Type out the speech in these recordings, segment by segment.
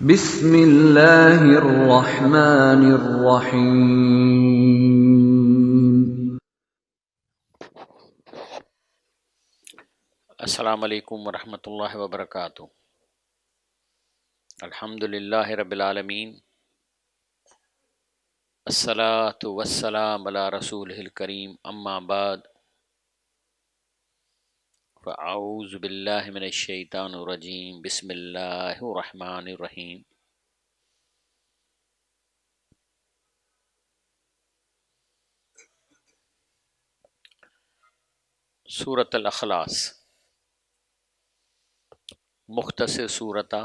بسم الله الرحمن الرحيم. السلام عليڪم ورحمة الله وبرڪاته. الحمد لله رب العالمين الصلاة والسلام على رسوله الڪريم اما بعد فاعوذ بالله من الشيطان الرجيم بسم الله الرحمن الرحيم. سورة الاخلاص مختصر سورت آ،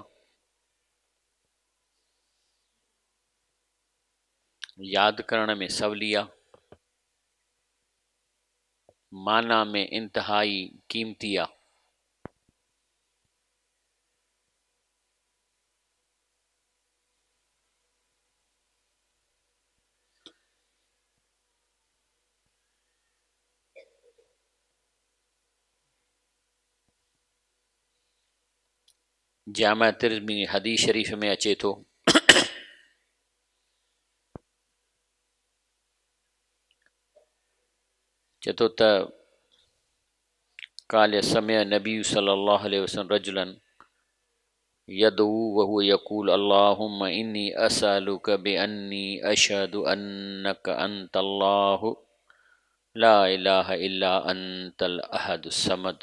ياد ڪرڻ ۾ سولي آ، معنيٰ ۾ انتهائي قيمتي آ. جامع ترمذي حديث شريف ۾ اچي ٿو. چئي ٿو ته قال سمع النبي صلي الله عليه وسلم رجلا يدعو وهو يقول اللهم اني اسالك باني اشهد انك انت الله لا اله الا انت الاحد الصمد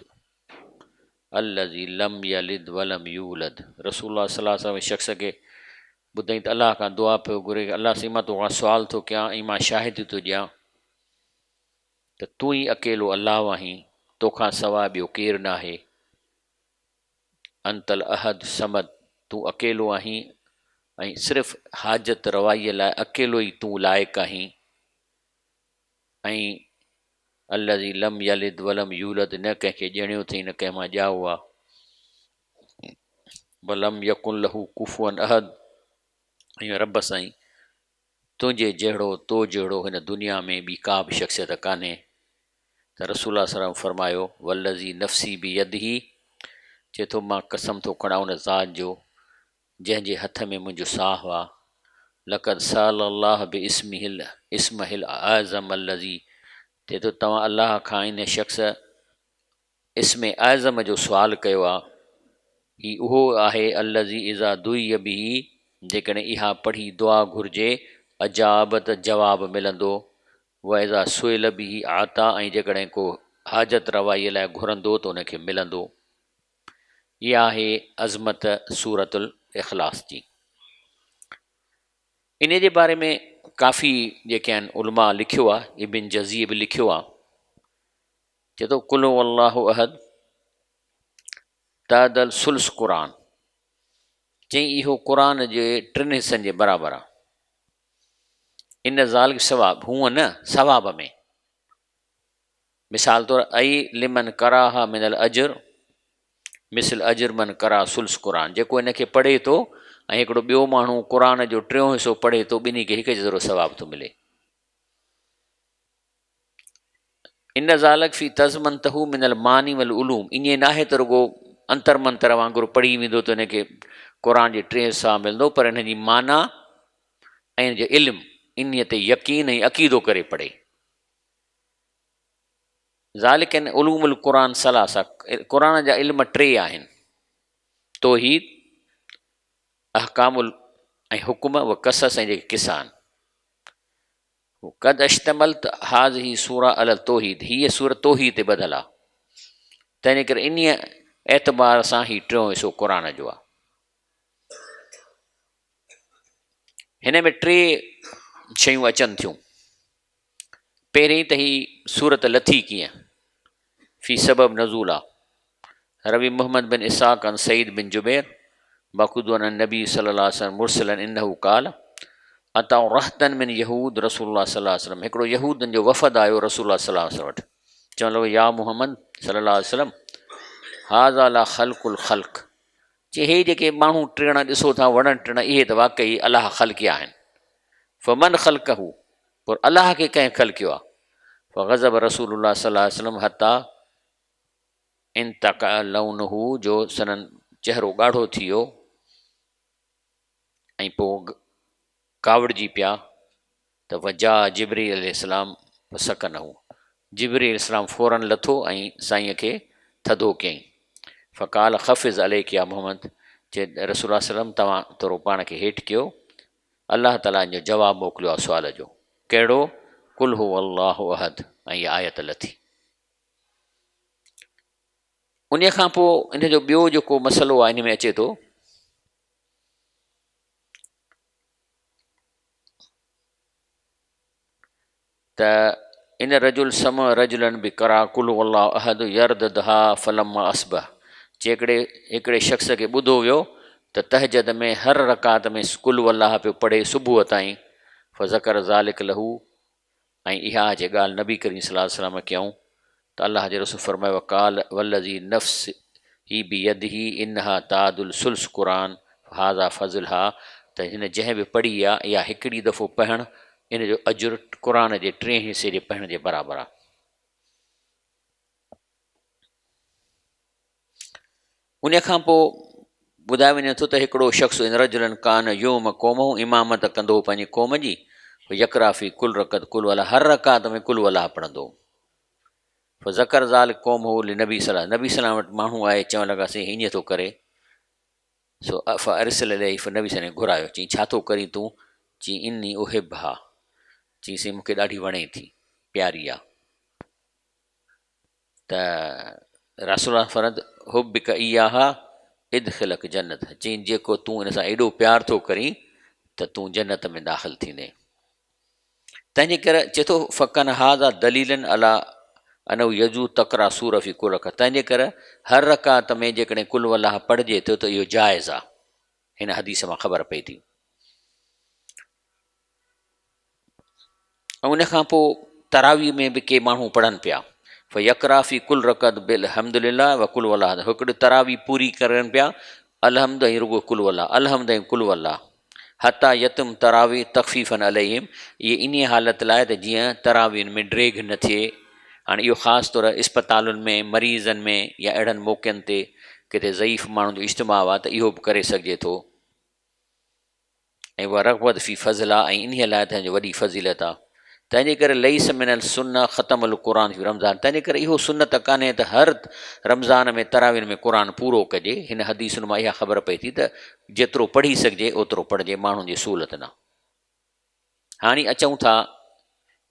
الذي لم يلد ولم يولد. رسول الله صلي الله عليه وسلم شخص کي ٻڌائين ته الله کان دعا پيو گهري الله سائين مان توکان سوال ٿو ڪيان ۽ مان شاهدي ٿو ڏيان ته تون ئي اڪيلو الله آهين توکان سواء ٻيو ڪير ناهي انت الاحد الصمد تون اڪيلو آهين ۽ صرف حاجت روائيء لاء اڪيلو ئي تون لائق آهين ۽ الذي لم يلد ولم يولد نه ڪنهن کي ڄڻيو اٿئي نه ڪنهن مان ڄائو آ ولم يڪن له ڪفوا احد ۽ رب سائين تنهنجي جهڙو تو جهڙو هن دنيا ۾ ٻي ڪا به شخصيت ڪانهي ته رسول الله صلي الله عليه وسلم فرمايو والذي نفسي بيده چئي ٿو مان قسم ٿو کڻان ان ذات جو جنهن جي هٿ ۾ منهنجو ساهه آ لقد سال الله باسمه اسمه الاعظم الذي چئي ٿو توهان الله کان ان شخص اسم اعظم جو سوال ڪيو آ، هي اهو آهي الذي اذا دعي به جيڪڏهن اها پڙهي دعا گهرجي اجاب ته جواب ملندو واذا سئل به اعطا ۽ جيڪڏهن ڪو حاجت روائي لاء گهرندو ته ان کي ملندو. اها آهي عظمت سورة الاخلاص جي. انهيء جي باري ۾ ڪافي جيڪي آهن علماء لکيو آ، ابن جزيء به لکيو آ. چئي ٿو قل هو الله احد تعدل ثلث قرآن چئي اهو قرآن جي ٽن حصن جي برابر آ. ان ذالڪ ثواب هونء نه ثواب ۾ مثال طور اي لمن قراها من الاجر مثل اجر من قرا ثلث قرآن جيڪو ان کي پڙهي ٿو ۽ هڪڙو ٻيو ماڻهو قرآن جو ٽيون حصو پڙهي ٿو ٻنهي کي هڪ جيترو ثواب ٿو ملي. ان ذالک في تضمنته من المعاني والعلوم ائين ناهي ته رڳو انتر منتر وانگر پڙهي ويندو ته ان کي قرآن جي ٽئين حصا ملندو پر ان جي معنيٰ ۽ ان جو علم انهي تي يقين ۽ عقيدو ڪري پڙهي. ذالک ان علوم القرآن ثلاثه قرآن جا علم ٽي آهن توحيد، احڪام ۽ حڪم و قصص ۽ جيڪي قصا آهن. قد اشتملت هذه سوره علي التوحيد هيء سورة توحيد تي ٻڌل آهي تنهن ڪري انهيء اعتبار سان هي ٽيون حصو قرآن جو آهي. هن ۾ ٽي شيون اچن ٿيون. پهرين ته هي سورت لٿي ڪيئن؟ في سبب نزول آ. روي محمد بن اسحاق عن سعيد بن جبير مأخوذ عن النبي صلي الله عليه وسلم مرسلا انه قال اتوا رهطا من يهود رسول الله صلي الله عليه وسلم هڪڙو يهودن جو وفد آيو رسول الله صلي الله عليه وسلم وٽ چوڻ لڳو يا محمد صلي الله عليه وسلم هذا لا خلق الخلق چي هي جيڪي ماڻهو ٽيڻ ڏسو ٿا وڻ ٽڻ اهي ته واقعي الله خلقيا آهن فمن خلقه پر الله کي ڪنهن خلقيو آهي فغضب رسول الله صلي الله عليه وسلم حتى انتقع لونه جو سندن چهرو ڳاڙهو ٿي ويو. ۽ پوء ڪاوڙجي پيا ته وجاء جبرئيل عليه السلام فسڪنه جبرئيل عليه السلام فوراً لٿو ۽ سائينء کي ٿڌو ڪيائين. فقال خفض عليڪ يا محمد چي رسول الله صلعم توهان ٿورو پاڻ کي هيٺ ڪيو الله تعاليٰ ان جو جواب موڪليو آهي سوال جو ڪهڙو قل هو الله احد ۽ اها آيت لٿي. انهيء کان پوء ان جو ٻيو جيڪو مسئلو آهي ان ۾ اچي ٿو ته ان رجل سمع رجلا بقرا قل هو الله احد يرددها فلما اصبح جيڪڏهن هڪڙي شخص کي ٻڌو ويو ته تهجد ۾ هر رڪعت ۾ قل هو الله پيو پڙهي صبح تائين فذڪر ذلڪ له ۽ اها جي ڳالهه نبي ڪريم صلي الله عليه وسلم ڪيائون ته الله جي رسول فرمايو وقال والذي نفسي بيده انها تعدل ثلث قرآن فهذا فضلها ته هن جنهن به پڙهي آ اها هڪڙي دفعو پڙهڻ ان جو اجر قرآن جي ٽئين حصي جي پڙهڻ جي برابر آ. ان کان پوء ٻڌايو وڃي ٿو ته هڪڙو شخص ان رجلا ڪان يوم قومه امامت ڪندو هو پنهنجي قوم جي يقرا في ڪل رڪعت قل والله هر رڪعت ۾ قل والله پڙهندو هو فذڪر ذلڪ قومه لنبي صلي الله نبي صلي الله وٽ ماڻهو آئي چوڻ لڳا سائين ائين ٿو ڪري سو فارسل اليه فنبي صلي الله گهرايو چئين ڇا ٿو ڪرين تون چئين اني احبها چئين سائين مونکي ڏاڍي وڻي ٿي پياري آ ته رسول الله فرمايو حبک اياها ادخلک جنت چين جيڪو تون ان سان ايڏو پيار ٿو ڪرين ته تون جنت ۾ داخل ٿيندين تنهن جي ڪري چي ٿو فڪن هذا دليلا علي انه يجوز تقرا سوره في كل رکعت تنهن جي ڪري هر رکعت ۾ جيڪڏهن قل والله پڙهجي ٿو ته اهو جائز آهي هن حديث مان خبر پئي ٿي ۽ ان کان پوء تراويح ۾ به ڪي ماڻهو پڙهن پيا فيقرا في ڪل رڪعت بالحمد لله وقل هو الله هڪڙي تراويح پوري ڪرن پيا الحمد ۽ رڳو قل هو الله الحمد ۽ قل هو الله حتيٰ يتم تراويح تخفيفا عليهم اهي انهي حالت لاء ته جيئن تراويحن ۾ ڊيگهه نه ٿئي هاڻي اهو خاص طور اسپتالن ۾ مريضن ۾ يا اهڙن موقعن تي ڪٿي ضعيف ماڻهن جو اجتماع آهي ته اهو به ڪري سگهجي ٿو ۽ ورغبت في فضلها ۽ انهيء لاء ته ان جو وڏي فضيلت آ. تنهن جي ڪري ليس من السنة ختم القرآن في رمضان تنهن جي ڪري اهو سنت ڪانهي ته هر رمضان ۾ تراويح ۾ قرآن پورو ڪجي. هن حديثن مان اها خبر پئي ٿي ته جيترو پڙهي سگهجي اوترو پڙهجي ماڻهن جي سهولت نه. هاڻي اچون ٿا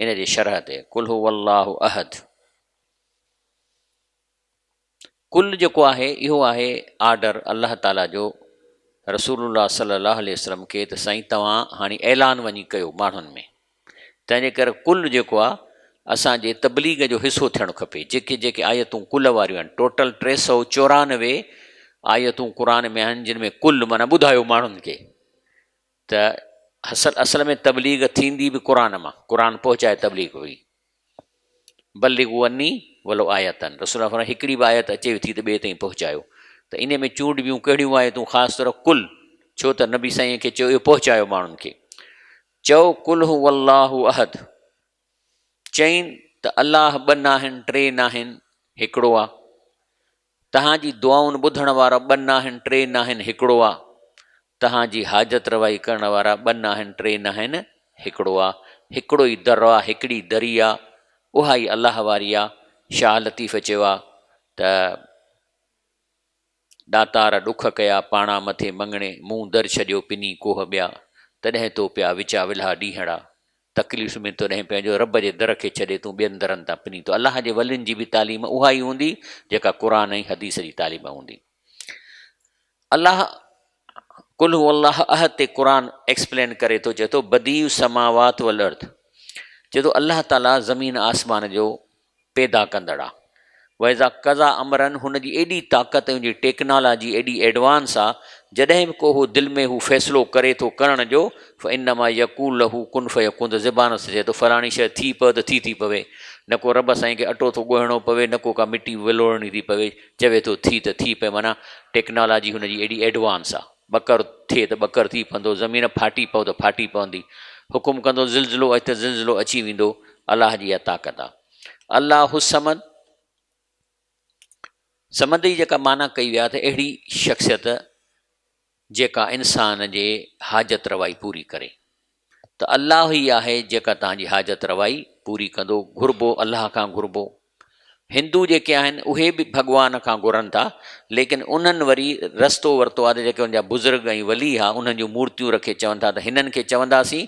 ان جي شرح تي قل هو الله احد. قل جيڪو آهي اهو آهي آرڊر الله تعاليٰ جو رسول الله صلي الله عليه وسلم کي ته سائين توهان هاڻي اعلان وڃي ڪيو ماڻهن ۾ تنهن جي ڪري قل جيڪو آهي اسانجي تبليغ جو حصو ٿيڻ کپي جيڪي جيڪي آيتون قل واريون آهن ٽوٽل 394 آيتون قرآن ۾ آهن جن ۾ قل معنيٰ ٻڌايو ماڻهن کي ته اصل اصل ۾ تبليغ ٿيندي به قرآن مان قرآن پهچائي تبليغ هئي بلغوا عني ولو آية رسول الله فرمايو هڪڙي به آيت اچي ٿي ته ٻئي تائين پهچايو ته انهي ۾ چونڊبيون ڪهڙيون آيتون خاص طور قل ڇو ته نبي سائين کي چيو اهو پهچايو ماڻهن کي چئو قل هو الله احد چئين ته الله ٻه ناهن ٽي ناهن هڪڙو آ توهان جي دعائن ٻڌڻ وارا ٻه ناهن ٽي ناهن هڪڙو آ. توهان جي حاجت روائي ڪرڻ وارا ٻه ناهن ٽي ناهن هڪڙو آ. هڪڙو ئي در آ هڪڙي دري آ اها ئي الله واري آ. شاهه لطيف چيو آ ته ڏاتار ڏک ڪيا پاڻا مٿي مڱڻي مون در ڇڏيو پني ڪوهه ٻيا تڏهن تو پيا وچا ولها ڏينهڙا. تڪليف ۾ تڏهن پنهنجو رب جي در کي ڇڏي تون ٻين درن تان پنين ٿو. الله جي ولين جي به تعليم اها ئي هوندي جيڪا قرآن ۽ حديث جي تعليم هوندي. الله قل هو الله احد تي قرآن ايڪسپلين ڪري ٿو چئي ٿو بديع السماوات والارض چئي ٿو الله تعالي زمين آسمان جو پيدا ڪندڙ آ. واذا قضا امرا هن جي ايڏي طاقت ۽ ان جي ٽيڪنالاجي ايڏي ايڊوانس آ جڏهن به ڪو هو دل ۾ هو فيصلو ڪري ٿو ڪرڻ جو فانما يقول له ڪن فيڪون ته زبان سان چئي ٿو فلاڻي شيء ٿي پوي ته ٿي ٿي پوي نه ڪو رب سائين کي اٽو ٿو ڳوهڻو پوي نه ڪو ڪا مٽي ولوڙڻي ٿي پوي چوي ٿو ٿي ته ٿي پئي معنيٰ ٽيڪنالاجي هن جي ايڏي ايڊوانس آ ٻڪر ٿئي ته ٻڪر ٿي پوندو زمين ڦاٽي پئو ته ڦاٽي پوندي حڪم ڪندو زلزلو اچ ته زلزلو اچي ويندو الله جي اها طاقت آ. الله الصمد، صمد جي جيڪا معنيٰ ڪئي وئي آهي ته اهڙي شخصيت جيڪا انسان جي حاجت روائي پوري ڪري. ته الله ئي آهي جيڪا توهان جي حاجت روائي پوري ڪندو، گهربو الله کان گهربو. هندو جيڪي آهن اهي به ڀڳوان کان گهرن ٿا ليڪن انهن وري رستو ورتو آهي ته جيڪي انهن جا بزرگ ۽ ولي ها انهن جون مورتيون رکي چون ٿا ته هنن کي چونداسين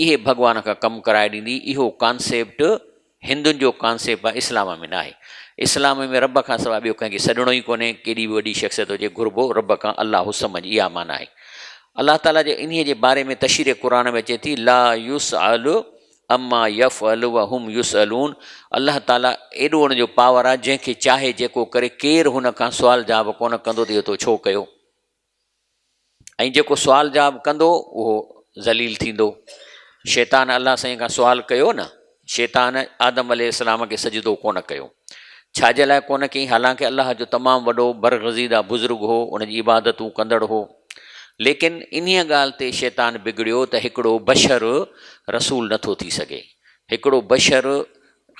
اهي ڀڳوان کان ڪم ڪرائي ڏيندي اهو ڪانسيپٽ هندن جو ڪانسيپٽ آهي اسلام ۾ ناهي. اسلام ۾ رب کان سواء ٻيو ڪنهن کي سڏڻو ئي ڪونهي، ڪيڏي به وڏي شخصيت هجي گهربو رب کان الله الصمد اها معنيٰ آهي. الله تعاليٰ جي انهيء جي باري ۾ تشريح قرآن ۾ اچي ٿي لا يسئل عما يفعل وهم يسئلون الله تعاليٰ ايڏو ان جو پاور آهي جنهن کي چاهي جيڪو ڪري ڪير هن کان سوال جواب ڪونه ڪندو ته اهو تو ڇو ڪيو. ۽ جيڪو سوال جواب ڪندو اهو ذليل ٿيندو. شيطان الله سائين کان سوال ڪيو نه، شيطان آدم عليه السلام کي سجدو ڪونه ڪيو. ڇا جي لاء ڪونه ڪيائين؟ حالانڪه الله جو تمام وڏو برگزيده بزرگ هو، ان جي عبادتون ڪندڙ هو. ليڪن انهيء ڳالهه تي شيطان بگڙيو ته هڪڙو بشر رسول نٿو ٿي سگهي. هڪڙو بشر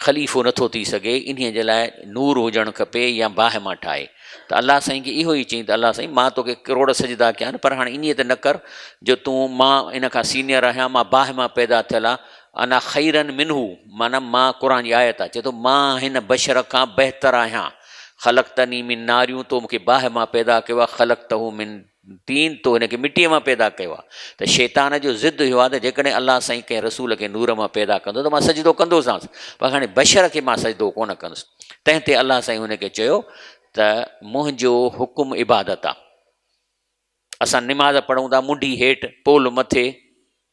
خليفو نٿو ٿي سگهي، انهيء جي لاء نور هجڻ کپي يا باهه مان ٺاهي. ته الله سائين کي اهو ئي چئين ته الله سائين مان توکي ڪروڙ سجدا ڪيا آهن پر هاڻي انهيء ته نه ڪر جو تون مان ان کان سينئر آهيان، مان باهه مان پيدا ٿيل آهيان، انا خيرا منه معنيٰ مان قرآن جي آيت آهي چئي ٿو مان هن بشر کان بهتر آهيان، خلقتني من ناريون تو مون کي باهه مان پيدا ڪيو آهي، خلقته من دين تو هن کي مٽيء مان پيدا ڪيو آهي ته شيطان جو ضد اهو آهي ته جيڪڏهن الله سائين ڪنهن رسول کي نور مان پيدا ڪندو ته مان سجدو ڪندوسانس پر هاڻي بشر کي مان سجدو ڪونه ڪندس تنهن تي الله سائين هن کي چيو ته منهنجو حڪم عبادت آهي اسان نماز پڙهون ٿا منڍي هيٺ پول مٿي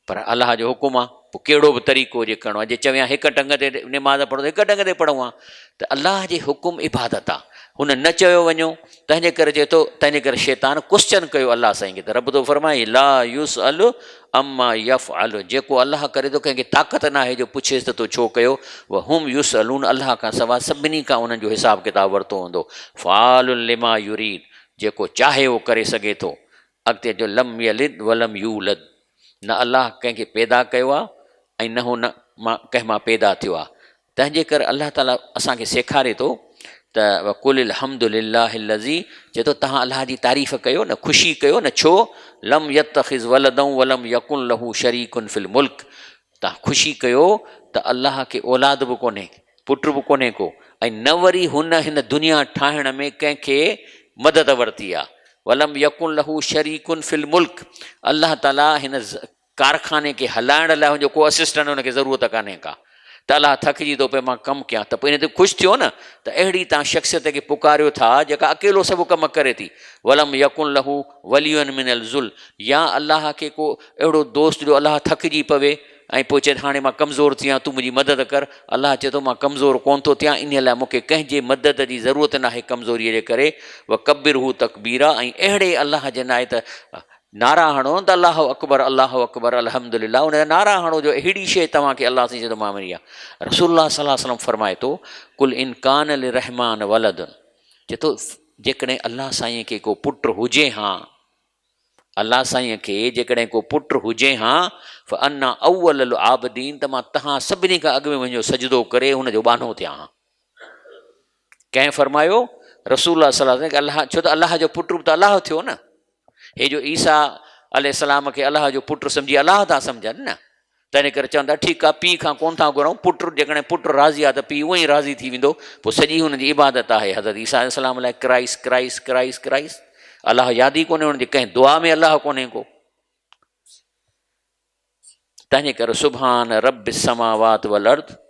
پر الله جو حڪم آ پوء ڪهڙو به طريقو هجي ڪرڻو آ جي چوين ها هڪ ٽنگ تي نماز پڙهو ته هڪ ٽنگ تي پڙهون ها ته الله جي حڪم عبادت آ هن نه چيو وڃو تنهنجي ڪري چئي ٿو تنهنجي ڪري شيطان ڪوسچن ڪيو الله سائين کي ته رب ٿو فرمائي لا يسأل عما يفعل جيڪو الله ڪري ٿو ڪنهن کي طاقت ناهي جو پڇيس ته تو ڇو ڪيو وهم يسألون الله کان سوا سڀني کان انهن جو حساب ڪتاب ورتو ويندو فعال لما يريد جيڪو چاهي اهو ڪري سگهي ٿو اڳتي اچو لم يلد ولم يولد نه الله ڪنهن کي پيدا ڪيو آهي ۽ نه هن مان ڪنهن مان پيدا ٿيو آهي تنهن جي ڪري الله تعاليٰ اسان کي سيکاري ٿو ته وقل الحمد لله الذي چئي ٿو تهان الله جي تعريف ڪيو نه خوشي ڪيو نه ڇو لم يتخذ ولدا ولم يڪن له شريڪ في الملڪ توهان خوشي ڪيو ته الله کي اولاد به ڪونهي، پٽ به ڪونهي ڪو ۽ نه وري هن هن دنيا ٺاهڻ ۾ ڪنهن کي مدد ورتي آهي. ولم يڪن له شريڪ في الملڪ الله تعاليٰ هن ڪارخاني کي هلائڻ لاء هن جو ڪو اسسٽنٽ هن کي ضرورت ڪانهي ڪا ته الله ٿڪجي ٿو پئي مان ڪم ڪيان ته پوء ان تي خوش ٿيو نه ته اهڙي توهان شخصيت کي پڪاريو ٿا جيڪا اڪيلو سڀ ڪم ڪري ٿي ولم يڪن له ولي من الذل يا الله کي ڪو اهڙو دوست جو الله ٿڪجي پوي ۽ پوء چئي ته هاڻي مان ڪمزور ٿي آهيان تون منهنجي مدد ڪر الله چئي ٿو مان ڪمزور ڪونه ٿو ٿيان انهي لاء مون کي ڪنهن جي مدد جي ضرورت ناهي ڪمزوريء جي ڪري وڪبره تڪبيرا ۽ اهڙي الله جي ناهي ته نعرا هڻو نه ته الله اڪبر الله اڪبر الحمد لله ان جا نعرا هڻو جو اهڙي شيء توهان کي الله سائين چئي ٿو مان ملي آهي رسول الله صلي الله عليه وسلم فرمائي ٿو قل ان ڪان للرحمان ولد چئي ٿو جيڪڏهن الله سائين کي ڪو پٽ هجي ها الله سائين کي جيڪڏهن ڪو پٽ هجي ها فانا اول العابدين ته مان تهان سڀني کان اڳ ۾ وڃو سجدو ڪري هن جو ٻانهو ٿيان ها ڪنهن فرمايو رسول الله صلي الله عليه وسلم الله ڇو ته الله جو پٽ به ته الله ٿيو نه هي جو عيسيٰ عليه السلام کي الله جو پٽ سمجهي الله ٿا سمجهن نه تنهن ڪري چون ٿا ٺيڪ آهي پيء کان ڪون ٿا گهرون پٽ جيڪڏهن پٽ راضي آهي ته پيء اونئن ئي راضي ٿي ويندو پوء سڄي هن جي عبادت آهي حضرت عيسيٰ عليه السلام لاء ڪرائس ڪرائس ڪرائس ڪرائس الله ياد ئي ڪونهي هن جي ڪنهن دعا ۾ الله ڪونهي ڪو تنهنجي ڪري سبحان رب السماوات والارض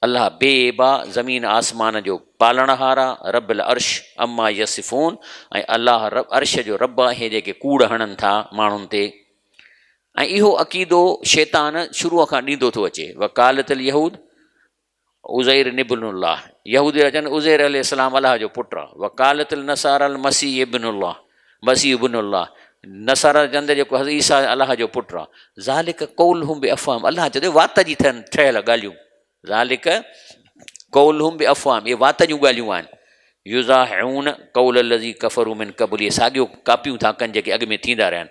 الله بي عيب آ زمين آسمان جو پالڻهار آ رب العرش عما يصفون ۽ الله رب عرش جو رب آهي جيڪي ڪوڙ هڻن ٿا ماڻهن تي ۽ اهو عقيدو شيطان شروع کان ڏيندو ٿو اچي وقالت اليهود عزير ابن الله، يهودي ٿا چون عزير عليه السلام الله جو پٽ آهي، وقالت النصارى المسيح ابن الله، مسيح ابن الله، نصارا ٿا چون ته جيڪو حضرت عيسيٰ الله جو پٽ آهي، ذالڪ قولهم بافواههم الله چئي ٿو وات جي ٺهيل ڳالهيون، ذالڪ قولهم بافواههم اهي وات جون ڳالهيون آهن، يضاهعون قول الذي ڪفروا من قبل اهي ساڳيو ڪاپيون ٿا ڪن جيڪي اڳ ۾ ٿيندا رهيا آهن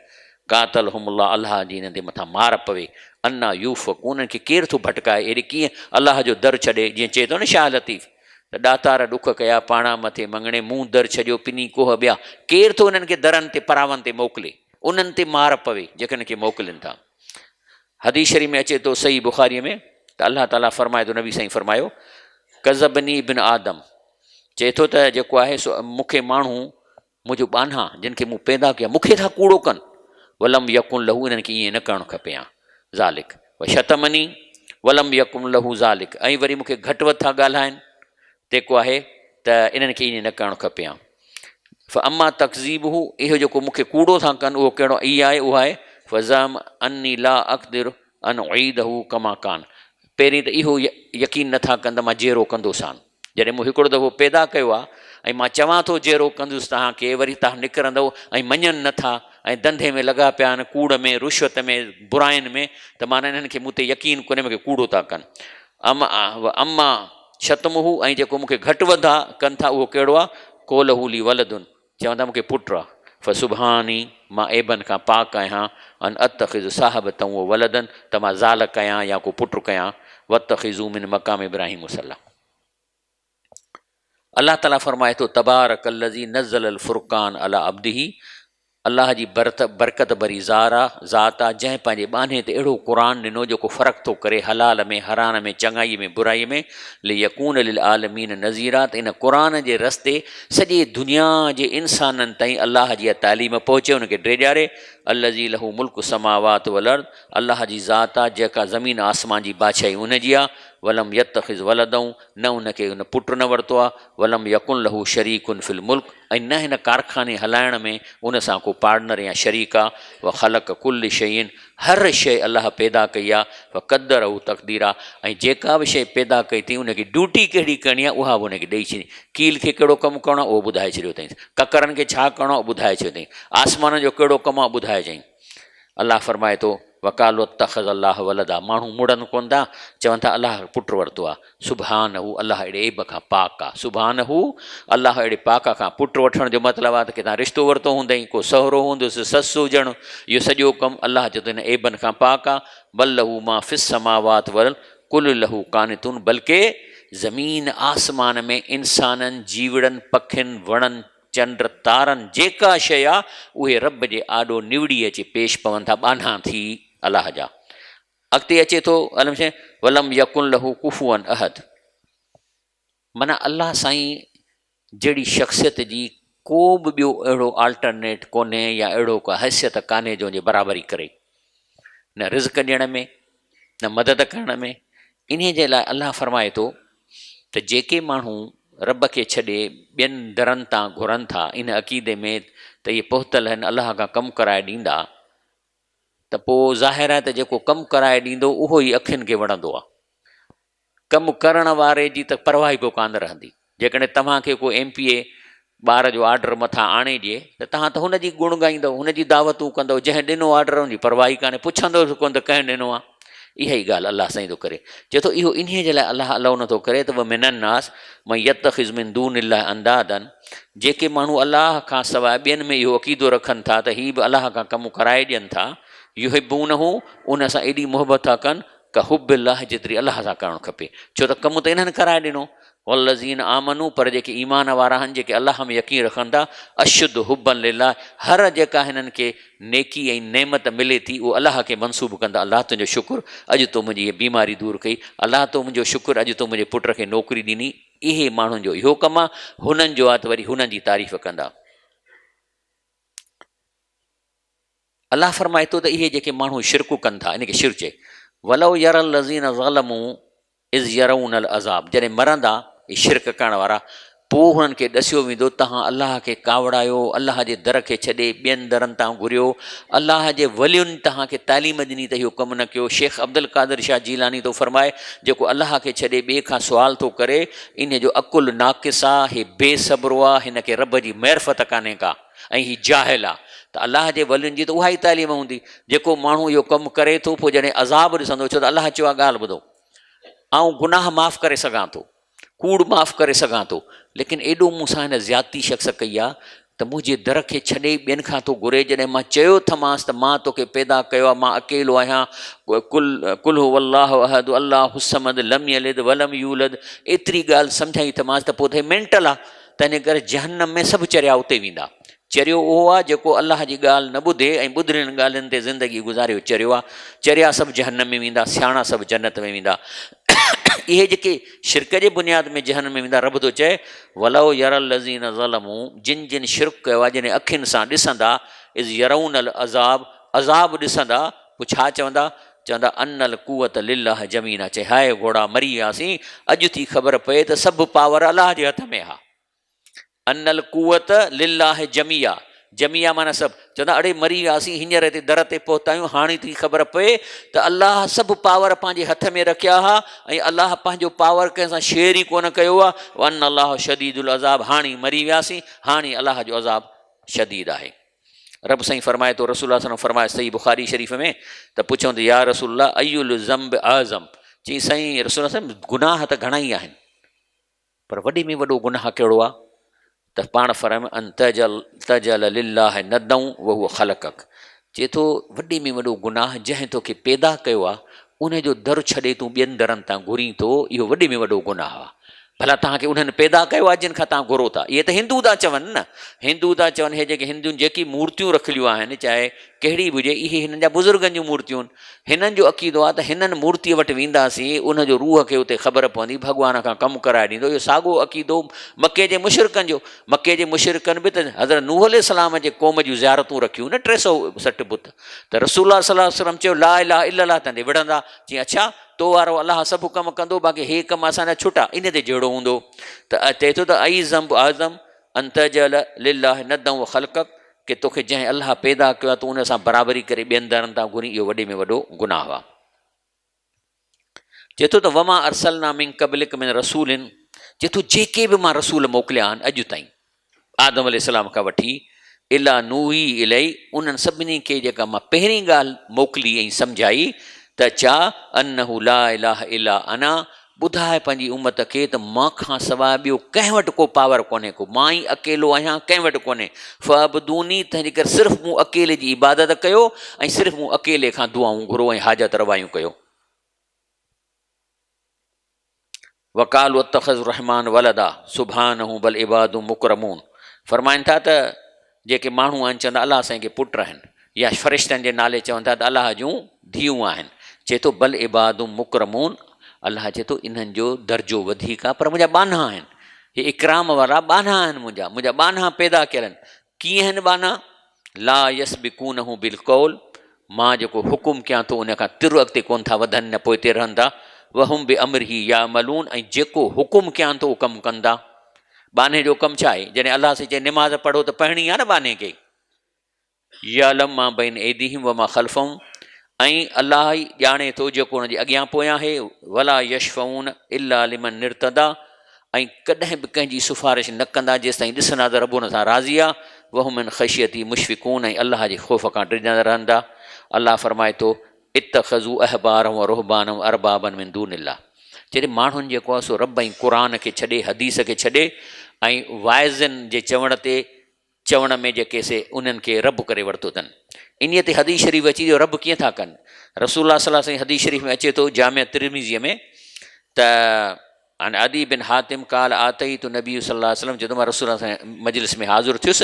قاتلهم الله الله جي انهن تي مٿان مار پوي انا يوفڪون انهن کي ڪير ٿو ڀٽڪائي اهڙي ڪيئن الله جو در ڇڏي جيئن چئي ٿو نه شاهه لطيف ته ڏاتار ڏک ڪيا پاڻا مٿي مڱڻي مون در ڇڏيو پني ڪوهه ٻيا ڪير ٿو انهن کي درن تي پراون تي موڪلي. انهن تي مار پوي جيڪي هن کي موڪلين ٿا. حديث شريف ۾ اچي ٿو صحيح بخاري ۾ ته الله تعالي فرمائي ٿو نبي سائين فرمايو ڪذبني ابن آدم چئي ٿو ته جيڪو آهي سو مون کي ماڻهو منهنجو ٻانها جن کي مون پيدا ڪيا مون کي ٿا ڪوڙو ڪن ولم يڪن له انهن کي ائين نه ڪرڻ کپي ها ذالڪ وشتمني ولم يڪن له ذالڪ ۽ وري مون کي گهٽ وڌ ٿا ڳالهائن تيڪو آهي ته انهن کي ائين نه ڪرڻ کپي ها فاما تڪذيبه اهو جيڪو مون کي ڪوڙو ٿا ڪن اهو ڪهڙو اي آهي اهو آهي فزعم اني لا اقدر ان اعيده ڪما ڪان پهرين ته اهو يقين نٿا ڪن ته مان جيئرو ڪندوسان جڏهن مون هڪڙو دفعو پيدا ڪيو آهي ۽ مان چوان ٿو جيئرو ڪندس توهان کي وري توهان نڪرندؤ ۽ مڃن نٿا ۽ ڌنڌي ۾ لڳا پيا آهن ڪوڙ ۾ رشوت ۾ براين ۾ ته معنيٰ انهن کي مون تي يقين ڪونهي مون کي ڪوڙو ٿا ڪن اما شتمه ۽ جيڪو مون کي گهٽ وڌ ڪن ٿا اهو ڪهڙو آهي قوله لي ولد چون ٿا مون کي پٽ آهي فسبحاني مان عيبن کان پاڪ آهيان ان اتخذ صاحبة و ولدا ته مان زال ڪيان يا ڪو پٽ ڪيان واتخذوا من مقام ابراهيم مصليٰ الله تعاليٰ فرمائي ٿو تبارڪ الذي نزل الفرقان علي عبده الله جي برڪت ڀري زار آ، ذات آ، جنهن پنهنجي ٻانهي تي اهڙو قرآن ڏنو جيڪو فرق ٿو ڪري حلال ۾ حرام ۾ چڱائي ۾ برائي ۾، ليڪون للعالمين نذيرا ته ان قرآن جي رستي سڄي دنيا جي انسانن تائين الله جي اها تعليم پهچي انهن کي ڊيڄاري، الذي له ملڪ السماوات والارض الله جي ذات آ جيڪا زمين آسمان جي بادشاهي ان جي آ، ولم يتخذ ولدا نه ان کي ان پٽ نه ورتو آ، ولم يڪن له شريڪ في الملڪ ۽ نه هن ڪارخاني هلائڻ ۾ ان سان ڪو پارٽنر يا شريڪ آ، وخلق ڪل شيء هر شيء الله پيدا ڪئي آ، فقدره تقديرا ۽ جيڪا به شيء پيدا ڪئي اٿئي ان کي ڊيوٽي ڪهڙي ڪرڻي آ اها به ان کي ڏئي ڇڏي، ڪيل کي ڪهڙو ڪم ڪرڻو آ اهو ٻڌائي ڇڏيو اٿائينس، ڪڪرن کي ڇا ڪرڻو آ اهو ٻڌائي ڇڏيو اٿائين، آسمانن جو ڪهڙو ڪم آ اهو ٻڌائي ڇڏيائين. الله فرمائي ٿو، وقالوا اتخذ الله ولدا ماڻهو مڙن ڪونه ٿا، چون ٿا الله پٽ ورتو آهي. سبحانه الله اهڙي عيب کان پاڪ آهي. سبحانه الله اهڙي پاڪ کان پٽ وٺڻ جو مطلب آهي ته ڪٿان رشتو ورتو هوندئين، ڪو سهرو هوندس، سس هجڻ، اهو سڄو ڪم الله چئي ٿو هن عيبن کان پاڪ آهي. بل له ما في السماوات والارض ڪل له قانتون بلڪه زمين آسمان ۾ انسانن، جيوڙن، پکين، وڻن، چنڊ تارن جيڪا شيء آ اهي رب جي آڏو نوڙي اچي پيش پون ٿا ٻانها ٿي الله جا. اڳتي اچي ٿو علم شيء ولم يڪن له ڪفوا احد معنيٰ الله سائين جهڙي شخصيت جي ڪو به ٻيو اهڙو آلٽرنيٽ ڪونهي يا اهڙو ڪا حيثيت ڪانهي جو ان جي برابري ڪري نه رزق ڏيڻ ۾ نه مدد ڪرڻ ۾، انهيء جي لاء الله فرمائي ٿو ته جيڪي ماڻهو رب کي ڇڏي ٻين درن تان گهرن ٿا ان عقيدي ۾ ته اهي پهتل آهن الله کان ڪم ڪرائي ڏيندا ته پوء ظاهر آهي ته جيڪو ڪم ڪرائي ڏيندو اهو ئي اکين کي وڻندو آهي. ڪم ڪرڻ واري جي ته پرواهه ئي ڪو ڪانه رهندي. جيڪڏهن توهان کي ڪو ايم پي اي ٻار جو آرڊر مٿان آڻي ڏئي ته توهان ته هن جي گڻ ڳائيندؤ، هن جي دعوتون ڪندؤ، جنهن ڏنو آرڊر ان جي پرواهه ئي ڪانهي، پڇندؤ به ڪونه ته ڪنهن ڏنو آهي. اها ئي ڳالهه الله سائين ٿو ڪري. چئي ٿو اهو انهيء جي لاء الله الائو نٿو ڪري ته ومن الناس من يتخذ من دون الله اندادا جيڪي ماڻهو الله کان سواء ٻين ۾ اهو عقيدو رکن ٿا ته هي به الله کان ڪم ڪرائي ڏين ٿا، يحبونه ان سان ايڏي محبت ٿا ڪن ڪحب الله جيتري الله سان ڪرڻ کپي ڇو ته ڪم ته انهن ڪرائي ڏنو والذين آمنو پر جيڪي ايمان وارا آهن جيڪي الله ۾ يقين رکن ٿا اشد حبا لله هر جيڪا هنن کي نيڪي ۽ نعمت ملي ٿي اهو الله کي منسوب ڪندا الله تنهنجو شڪر اڄ تو منهنجي هي بيماري دور ڪئي الله تو منهنجو شڪر اڄ تو منهنجي پٽ کي نوڪري ڏني اهي ماڻهن جو اهو ڪم آهي هنن جو آهي ته وري هنن جي تعريف ڪندا. الله فرمائي ٿو ته اهي جيڪي ماڻهو شرڪ ڪن ٿا ان کي شرڪ چئي ولو ير الذين ظلموا اذ يرون العذاب جڏهن مرندا اهي شرڪ ڪرڻ وارا پوء هنن کي ڏسيو ويندو تهان الله کي ڪاوڙايو الله جي در کي ڇڏي ٻين درن تان گهريو الله جي ولين تهان کي تعليم ڏني ته اهو ڪم نه ڪيو شيخ عبدالقادر شاهه جيلاني ٿو فرمائي جيڪو الله کي ڇڏي ٻئي کان سوال ٿو ڪري ان جو عقل ناقص آ هي بي صبرو آ هن کي رب جي معرفت ڪانهي ڪا ۽ هي جاهل آ ته الله جي ولين جي ته اها ئي تعليم هوندي جيڪو ماڻهو اهو ڪم ڪري ٿو پوء جڏهن عذاب ڏسندو ڇو ته الله چيو آ ڳالهه ٻڌو آئون گناهه معاف ڪري سگهان ٿو ڪوڙ معاف ڪري سگهان ٿو ليڪن ايڏو مون سان هن زيادتي شخص ڪئي آ ته منهنجي در کي ڇڏي ٻين کان ٿو گهري جڏهن مان چيو ٿمانس ته مان توکي پيدا ڪيو آ مان اڪيلو آهيان قل قل هو الله احد الله الصمد لم يلد ولم يولد ايتري ڳالهه سمجهائي ٿمانس ته پوء ته هي مينٽل آ تنهن ڪري جهنم ۾ سڀ چريا اتي ويندا. چريو اهو آهي جيڪو الله جي ڳالهه نه ٻڌي ۽ ٻڌڻين ڳالهين تي زندگي گذاري اهو چريو آهي. چريا سڀ جهنم ۾ ويندا، سياڻا سڀ جنت ۾ ويندا. اهي جيڪي شرڪ جي بنياد ۾ جهنم ۾ ويندا رب ٿو چئي، ولو يري الذين ظلموا جن جن شرڪ ڪيو آهي جڏهن اکين سان ڏسندا، اذ يرون العذاب عذاب ڏسندا پوء ڇا چوندا؟ چوندا ان القوة لله جميعا چئي هاء گهوڙا مري وياسين اڄ ٿي خبر پئي ته سڀ پاور الله جي هٿ ۾ آهي. ان القوت لله جميعا، جميعا معنيٰ سڀ، چوندا اڙي مري وياسين هينئر هتي در تي پهتا آهيون هاڻي ٿي خبر پئي ته الله سڀ پاور پنهنجي هٿ ۾ رکيا ها ۽ الله پنهنجو پاور ڪنهن سان شيئر ئي ڪونه ڪيو آهي وان الله شديد العذاب هاڻي مري وياسين هاڻي الله جو عذاب شديد آهي. رب سائين فرمائي ٿو رسول الله صلي الله عليه وسلم فرمايو صحيح بخاري شريف ۾ ته پڇيو ته يا رسول الله اي الذنب اعظم چي سائين رسول الله صلي الله عليه وسلم گناهه ته گهڻا ئي آهن پر وڏي ۾ وڏو گناهه ڪهڙو آهي ته پاڻ فرمايو ان تجعل تجعل لله ندا وهو خلقک چئي ٿو وڏي ۾ وڏو گناهه جنهن توکي پيدا ڪيو آهي ان جو در ڇڏي تون ٻين درن تان گهرين ٿو اهو وڏي ۾ وڏو گناهه آهي ڀلا توهان کي انهن پيدا ڪيو آهي جن کان توهان گهرو ٿا اهي ته هندو ٿا چون نه هندو ٿا چون هي جيڪي هندن جيڪي مورتيون رکليون آهن چاهي ڪهڙي به هجي اهي هنن جا بزرگن جون مورتيون هنن جو عقيدو آهي ته هنن مورتيء وٽ وينداسين، ان جو روح کي اتي خبر پوندي، ڀڳوان کان ڪم ڪرائي ڏيندو. اهو ساڳيو عقيدو مڪي جي مشرڪن جو. مڪي جي مشرڪن به ته حضرت نوح عليه السلام جي قوم جون زيارتون رکيون نه 360 بت. ته رسول الله صلي الله عليه وسلم چيو لا اله الا الله تنهن تي وڙهندا. چيائين اڇا تو وارو الله سڀ ڪم ڪندو باقي هي ڪم اسان جا ڇٽا. ان تي جهيڙو هوندو ته چئي ٿو ته اي ذنب اعظم ان تجعل لله ندا وخلقک ڪي توکي جنهن الله پيدا ڪيو آهي تون ان سان برابري ڪري ٻين درن تان گهرين اهو وڏي ۾ وڏو گناهه آهي. چئي ٿو ته وما ارسلنا من قبلک من رسول چئي ٿو جيڪي به مان رسول موڪليا آهن اڄ تائين آدم عليه السلام کان وٺي الا نوحي الي انهن سڀني کي جيڪا مان پهرين ڳالهه موڪلي ۽ سمجهائي ته چا انه لا اله الا انا ٻڌاء پنهنجي امت کي ته مان کان سواء ٻيو ڪنهن وٽ ڪو پاور ڪونهي ڪو، مان ئي اڪيلو آهيان، ڪنهن وٽ ڪونهي. فاعبدوني تنهنجي ڪري صرف مون اڪيلي جي عبادت ڪيو ۽ صرف مون اڪيلي کان دعائون گهرو ۽ حاجت روايون ڪيو. وقالوا اتخذ الرحمن ولدا سبحانه بل عباد مڪرمون فرمائن ٿا ته جيڪي ماڻهو آهن چوندا الله سائين کي پٽ آهن يا فرشتن جي نالي چون ٿا ته الله جون ڌيئون آهن چئي ٿو بل عباد مڪرمون الله چئي ٿو انهن جو درجو وڌيڪ آهي پر منهنجا ٻانها آهن هي اڪرام وارا ٻانها آهن منهنجا منهنجا ٻانها پيدا ڪيل آهن ڪيئن آهن ٻانها لا يسبقونه بالقول مان جيڪو حڪم ڪيان ٿو ان کان تر اڳتي ڪون ٿا وڌن نه پوئتي رهن ٿا وهم بامره يعملون ۽ جيڪو حڪم ڪيان ٿو اهو ڪم ڪن ٿا ٻانهي جو ڪم ڇا آهي؟ جڏهن الله سائين چئي نماز پڙهو ته پڙهڻي آهي نه ٻانهي کي. يعلم ما بين ايديهم وما خلفهم ۽ الله ئي ڄاڻي ٿو جيڪو ان جي اڳيان پويان آهي ولا يشفعون الا لمن ارتضيٰ ۽ ڪڏهن به ڪنهن جي سفارش نه ڪندا جيستائين ڏسندا ته رب ان سان راضي آهي وهم من خشيته مشفقون ۽ الله جي خوف کان ڊڄندا رهندا الله فرمائي ٿو اتخذوا احبارهم ورهبانهم اربابا من دون الله جڏهن ماڻهن جيڪو آهي سو رب ۽ قرآن کي ڇڏي حديث کي ڇڏي ۽ واعظن جي چوڻ تي چوڻ ۾ جيڪي سي انهن کي رب ڪري ورتو اٿن انهيء تي حديث شريف اچي جو رب ڪيئن ٿا ڪن رسول الله صلي الله عليه وسلم حديث شريف ۾ اچي ٿو جامع ترمذي ۾ ته عن عدي بن حاتم قال آتيت النبي صلي الله عليه وسلم جڏهن مان رسول الله سان مجلس ۾ حاضر ٿيس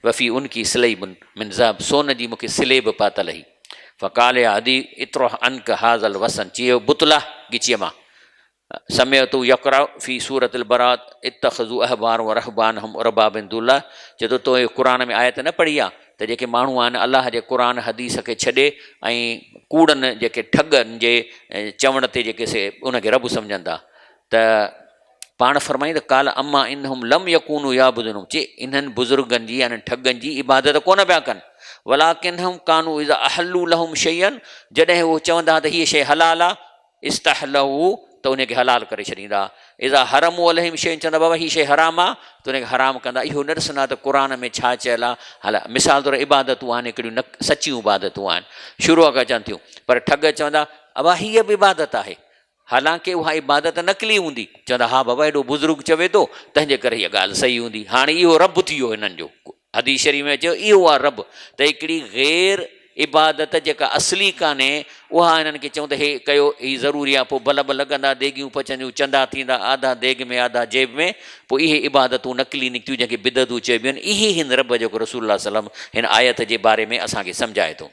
وفي عنقي سليب من ذهب سون جي مونکي سليب پاتل هئي فقال يا عدي اطرح عنك هذا الوسن چيو بت لاهه ڳچيء مان سمعت يقرأ في سورة البراءة اتخذوا احبارهم ورهبانهم اربابا من دون الله چئي ٿو تو قرآن ۾ آيت نه پڙهي آ ته جيڪي ماڻهو آهن الله جي قرآن حديث کي ڇڏي ۽ ڪوڙن جيڪي ٺڳن جي چوڻ تي جيڪي سي ان کي رب سمجهن ٿا ته پاڻ فرمائين ته قال اما انهم لم يڪونوا يعبدونهم چي انهن بزرگن جي يعني ٺڳن جي عبادت ڪونه پيا ڪن ولڪنهم ڪانوا اذا احلوا لهم شيئا جڏهن هو چوندا ته هيء شيء حلال آهي استحلوه ته ان کي حلال ڪري ڇڏيندا اذا حرموا عليهم شيئا چوندا بابا هي شيء حرام آ ته ان کي حرام ڪندا اهو نه ڏسندا ته قرآن ۾ ڇا چيل آ هلا مثال طور عبادتون آهن هڪڙيون نه سچيون عبادتون آهن شروع کان اچن ٿيون پر ٺڳ چوندا ابا هيء به عبادت آهي حالانڪه اها عبادت نقلي هوندي چوندا ها بابا هيڏو بزرگ چوي ٿو تنهن جي ڪري هيء ڳالهه صحيح هوندي هاڻي اهو رب ٿي ويو هنن جو حديث شريف ۾ اچيو اهو آ رب ته هڪڙي غير عبادت جيڪا اصلي ڪانهي، اها هنن کي چئون ته هي ڪيو، هي ضروري آهي، پوء بلب لڳندا، ديڳيون پچنديون، چندا ٿيندا، آڌا ديڳ ۾ آڌا جيب ۾، پوء اهي عبادتون نقلي نڪتيون جنهن کي بدعتون چئبيون آهن، اهي هن رب جيڪو رسول الله صلي الله عليه وسلم هن آيت جي باري ۾ اسان کي سمجهائي ٿو.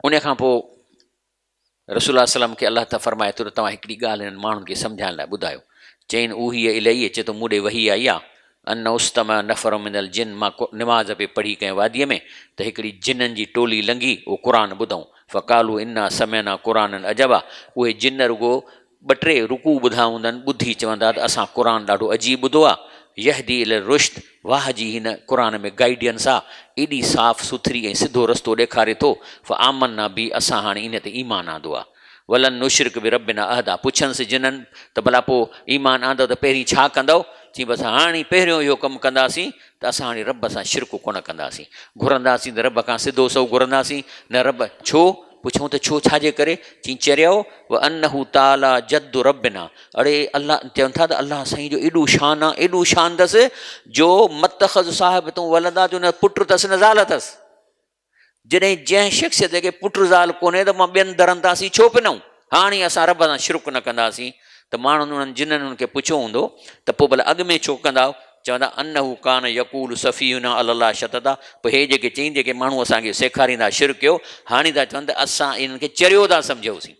ان کان پوء رسول الله صلي الله عليه وسلم کي الله تعاليٰ فرمائي ٿو ته توهان هڪڙي ڳالهه هنن ماڻهن کي سمجهائڻ لاء ٻڌايو. چيائين اوحي الي، چئي ٿو مون ڏي وحي آئي آهي، انه استمع نفر من الجن، مان نماز پئي پڙهي ڪنهن واديء ۾ ته هڪڙي جنن جي ٽولي لنگهي اهو قرآن ٻڌائون، فقالوا انا سمعنا قرآنا عجبا، اهي جن رڳو ٻه ٽي رڪوع ٻڌا هوندن، ٻڌي چوندا ته اسان قرآن ڏاڍو عجيب ٻڌو آ، يهدي الي الرشد، واهه جي هن قرآن ۾ گائيڊينس آ، ايڏي صاف سٿري ۽ سڌو رستو ڏيکاري ٿو، فآمنا به اسان هاڻي ان تي ايمان آندو آ. ولن نشرڪ بربنا احدا، پڇنس جنن ته ڀلا پوء ايمان آندو ته پهرين ڇا ڪندؤ؟ چين بس هاڻي پهريون اهو ڪم ڪنداسين ته اسان هاڻي رب سان شرڪ ڪونه ڪنداسين، گهرنداسين ته رب کان سڌو سنئون گهرنداسين نه رب ڇو؟ پڇيائون ته ڇو ڇا جي ڪري؟ چيائين چريو وانه تعالي جد ربنا اڙي الله چون ٿا ته الله سائين جو ايڏو شان آ ايڏو شان اٿس جو متخذ صاحب تون ولدا جو نه پٽ اٿس نه زال اٿس جڏهن جنهن شخصيت کي پٽ زال ڪونهي ته مان ٻين درن تان اسين ڇو پنون هاڻي اسان رب سان شرڪ نه ڪنداسين ته ماڻهن انهن جنن انهن کي پڇيو هوندو ته پوء ڀلا اڳ ۾ ڇو ڪندا چوندا انه ڪان يقول سفيهنا علي الله شططا پوء هي جيڪي چئين جيڪي ماڻهو اسان کي سيکاريندا شرڪ ڪيو هاڻي ٿا چون ته اسان انهن کي چريو ٿا سمجهيوسين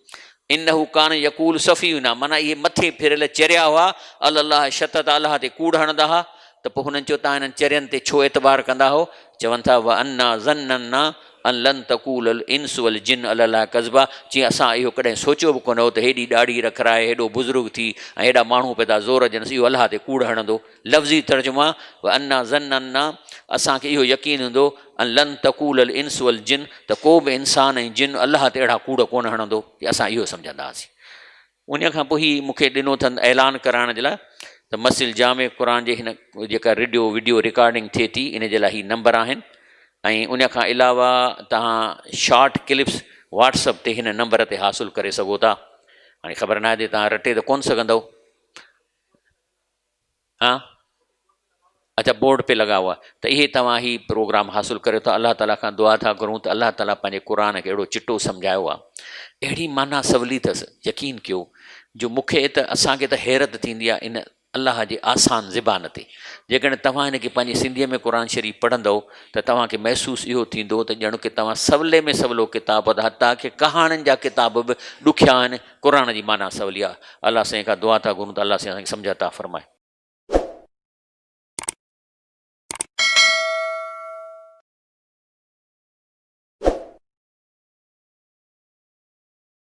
انه ڪان يقول سفيهنا معنيٰ اهي مٿي ڦريل چريا هئا علي الله شططا الله تي ڪوڙ هڻندا هئا ته پوء هنن چيو توهان انهن چرين تي ڇو اعتبار ڪندا هو چون ٿا وانا ظننا ان لن تقول الانس والجن علي الله ڪذبا چيائين اسان اهو ڪڏهن سوچيو به ڪونه هو ته هيڏي ڏاڙهي رکرائي هيڏو بزرگ ٿي ۽ هيڏا ماڻهو پئي ٿا زور ڏينس اهو الله تي ڪوڙ هڻندو لفظي ترجما وانا ظننا اسان کي اهو يقين هوندو ان لن تقول الانس والجن ته ڪو به انسان ۽ جن الله تي اهڙا ڪوڙ ڪونه هڻندو اسان اهو سمجهندا هئاسين انهيء کان پوء هي مون کي ڏنو اٿن اعلان ڪرائڻ جي لاء ته مسجد جامع قرآن جي هن جيڪا ريڊيو وڊيو رڪارڊنگ ٿئي ٿي ان جي لاء هي نمبر آهن ۽ ان کان علاوه توهان شارٽ ڪلپس واٽس اپ تي هن نمبر تي حاصل ڪري سگهو ٿا هاڻي خبر ناهي ته توهان رٽي ته ڪونه سگهندو ها اچھا بورڊ پي لڳا هئا ته اهي توهان هي پروگرام حاصل ڪريو ٿا الله تعاليٰ کان دعا ٿا گهرون ته الله تعاليٰ پنهنجي قرآن کي اهڙو چٽو سمجهايو آهي اهڙي معنيٰ سولي اٿس يقين ڪيو جو مونکي ته اسانکي ته حيرت ٿيندي آهي ان الله جي آسان زبان تي جيڪڏهن توهان هن کي پنهنجي سنڌيء ۾ قرآن شريف پڙهندؤ ته توهان کي محسوس اهو ٿيندو ته ڄڻ ڪي توهان سولي ۾ سولو ڪتاب حتيٰ ڪي ڪهاڻين جا ڪتاب به ڏکيا آهن قرآن جي معنيٰ سولي آهي الله سائين کان دعا ٿا گهرون ته الله سائين اسانکي سمجھ عطا فرمائي.